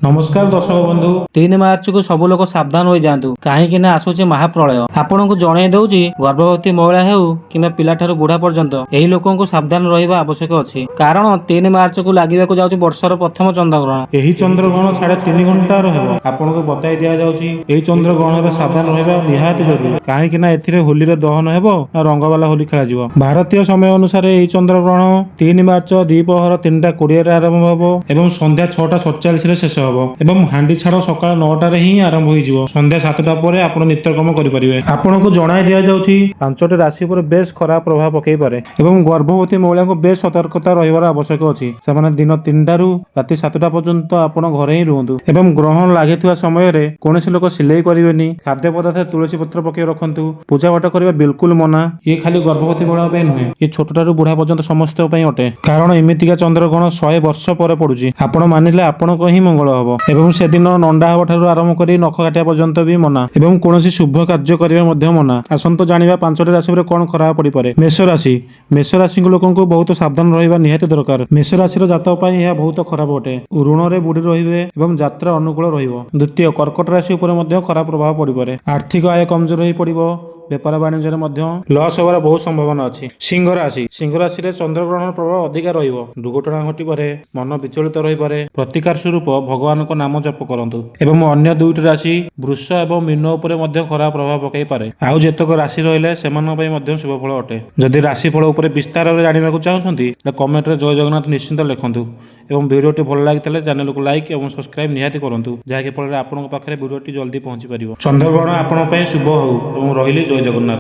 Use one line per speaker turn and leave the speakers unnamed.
ନମସ୍କାର ଦର୍ଶକ ବନ୍ଧୁ।
3 ମାର୍ଚ୍ଚକୁ ସବୁ ଲୋକ ସାବଧାନ ହୋଇଯାଆନ୍ତୁ, କାହିଁକି ନା ଆସୁଛି ମହାପ୍ରଳୟ। ଆପଣଙ୍କୁ ଜଣେଇ ଦେଉଛି, ଗର୍ଭବତୀ ମହିଳା ହେଉ କିମ୍ବା ପିଲାଠାରୁ ବୁଢା ପର୍ଯ୍ୟନ୍ତ, ଏହି ଲୋକଙ୍କୁ ସାବଧାନ ରହିବା ଆବଶ୍ୟକ ଅଛି। କାରଣ 3 ମାର୍ଚ୍ଚକୁ ଲାଗିବାକୁ ଯାଉଛି ବର୍ଷର ପ୍ରଥମ ଚନ୍ଦ୍ରଗ୍ରହଣ।
ଏହି ଚନ୍ଦ୍ରଗ୍ରହଣ 3.5 ଘଣ୍ଟାର ହେବ। ଆପଣଙ୍କୁ ବତାଇ ଦିଆଯାଉଛି, ଏହି ଚନ୍ଦ୍ରଗ୍ରହଣରେ ସାବଧାନ ରହିବା ନିହାତି ଜରୁରୀ। କାହିଁକି ନା ଏଥିରେ ହୋଲିର ଦହନ ହେବ ନା ରଙ୍ଗବାଲା ହୋଲି ଖେଳାଯିବ। ଭାରତୀୟ ସମୟ ଅନୁସାରେ ଏହି ଚନ୍ଦ୍ରଗ୍ରହଣ 3 ମାର୍ଚ୍ଚ ଦ୍ୱିପହର 3ଟା 20ରେ ଆରମ୍ଭ ହେବ ଏବଂ ସନ୍ଧ୍ୟା 6ଟା 47ରେ ଶେଷ ହେବ ଏବଂ ହାଣ୍ଡି ଛାଡ଼ ସକାଳ 9ଟାରେ ହିଁ ଆରମ୍ଭ ହୋଇଯିବ। ସନ୍ଧ୍ୟା 7ଟା ପରେ ଆପଣ ନିତ୍ୟକର୍ମ କରିପାରିବେ। ଆପଣଙ୍କୁ ଜଣାଇ ଦିଆଯାଉଛି, ପାଞ୍ଚଟି ରାଶି ଉପରେ ବେଶ ଖରାପ ପ୍ରଭାବ ପକାଇପାରେ ଏବଂ ଗର୍ଭବତୀ ମହିଳାଙ୍କୁ ବେଶ ସତର୍କତା ରହିବାର ଆବଶ୍ୟକ ଅଛି। ସେମାନେ ଦିନ 3ଟାରୁ ରାତି 7ଟା ପର୍ଯ୍ୟନ୍ତ ଆପଣ ଘରେ ହିଁ ରୁହନ୍ତୁ ଏବଂ ଗ୍ରହଣ ଲାଗିଥିବା ସମୟରେ କୌଣସି ଲୋକ ସିଲେଇ କରିବେନି। ଖାଦ୍ୟ ପଦାର୍ଥ ତୁଳସୀ ପତ୍ର ପକାଇ ରଖନ୍ତୁ। ପୂଜା ପାଠ କରିବା ବିଲକୁଲ ମନା। ଇଏ ଖାଲି ଗର୍ଭବତୀ ମହିଳାଙ୍କ ପାଇଁ ନୁହେଁ, ଇଏ ଛୋଟଠାରୁ ବୁଢା ପର୍ଯ୍ୟନ୍ତ ସମସ୍ତଙ୍କ ପାଇଁ ଅଟେ। କାରଣ ଏମିତିକା ଚନ୍ଦ୍ରଗ୍ରହଣ 100 ବର୍ଷ ପରେ ପଡୁଛି। ଆପଣ ମାନିଲେ ଆପଣଙ୍କ ହିଁ ମଙ୍ଗଳ ହବ। ଏବଂ ସେଦିନ ନଣ୍ଡା ହବା ଠାରୁ ଆରମ୍ଭ କରି ନଖ କାଟିବା ପର୍ଯ୍ୟନ୍ତ ବି ମନା ଏବଂ କୌଣସି ଶୁଭ କାର୍ଯ୍ୟ କରିବା ମଧ୍ୟ ମନା। ଆସନ୍ତୁ ଜାଣିବା ପାଞ୍ଚଟି ରାଶି ଉପରେ କଣ ଖରାପ ପଡିପାରେ। ମେଷ ରାଶି। ମେଷ ରାଶିଙ୍କ ଲୋକଙ୍କୁ ବହୁତ ସାବଧାନ ରହିବା ନିହାତି ଦରକାର। ମେଷ ରାଶିର ଜାତକ ପାଇଁ ଏହା ବହୁତ ଖରାପ ଅଟେ। ଋଣରେ ବୁଡି ରହିବେ ଏବଂ ଯାତ୍ରା ଅନୁକୂଳ ରହିବ। ଦ୍ୱିତୀୟ, କର୍କଟ ରାଶି ଉପରେ ମଧ୍ୟ ଖରାପ ପ୍ରଭାବ ପଡିପାରେ। ଆର୍ଥିକ ଆୟ କମଜୋର ହୋଇ ପଡିବ। ବେପାର ବାଣିଜ୍ୟରେ ମଧ୍ୟ ଲସ୍ ହେବାର ବହୁତ ସମ୍ଭାବନା ଅଛି। ସିଂହ ରାଶି। ସିଂହ ରାଶିରେ ଚନ୍ଦ୍ରଗ୍ରହଣ ପ୍ରଭାବ ଅଧିକା ରହିବ। ଦୁର୍ଘଟଣା ଘଟିପାରେ, ମନ ବିଚଳିତ ରହିପାରେ। ପ୍ରତିକାର ସ୍ୱରୂପ ଭଗବାନଙ୍କ ନାମ ଜପ କରନ୍ତୁ। ଏବଂ ଅନ୍ୟ ଦୁଇଟି ରାଶି ବୃଷ ଏବଂ ମୀନ ଉପରେ ମଧ୍ୟ ଖରାପ ପ୍ରଭାବ ପକାଇପାରେ। ଆଉ ଯେତେକ ରାଶି ରହିଲେ, ସେମାନଙ୍କ ପାଇଁ ମଧ୍ୟ ଶୁଭ ଫଳ ଅଟେ। ଯଦି ରାଶି ଫଳ ଉପରେ ବିସ୍ତାରରେ ଜାଣିବାକୁ ଚାହୁଁଛନ୍ତି, ତାହେଲେ କମେଣ୍ଟରେ ଜୟ ଜଗନ୍ନାଥ ନିଶ୍ଚିନ୍ତ ଲେଖନ୍ତୁ ଏବଂ ଭିଡ଼ିଓଟି ଭଲ ଲାଗିଥିଲେ ଚ୍ୟାନେଲକୁ ଲାଇକ୍ ଏବଂ ସବସ୍କ୍ରାଇବ୍ ନିହାତି କରନ୍ତୁ, ଯାହାକି ଫଳରେ ଆପଣଙ୍କ ପାଖରେ ଭିଡ଼ିଓଟି ଜଲ୍ଦି ପହଞ୍ଚି ପାରିବ। ଚନ୍ଦ୍ରଗ୍ରହଣ ଆପଣଙ୍କ ପାଇଁ ଶୁଭ ହେଉ ଏବଂ ରହିଲି, ଜୟ ଜଗନ୍ନାଥ।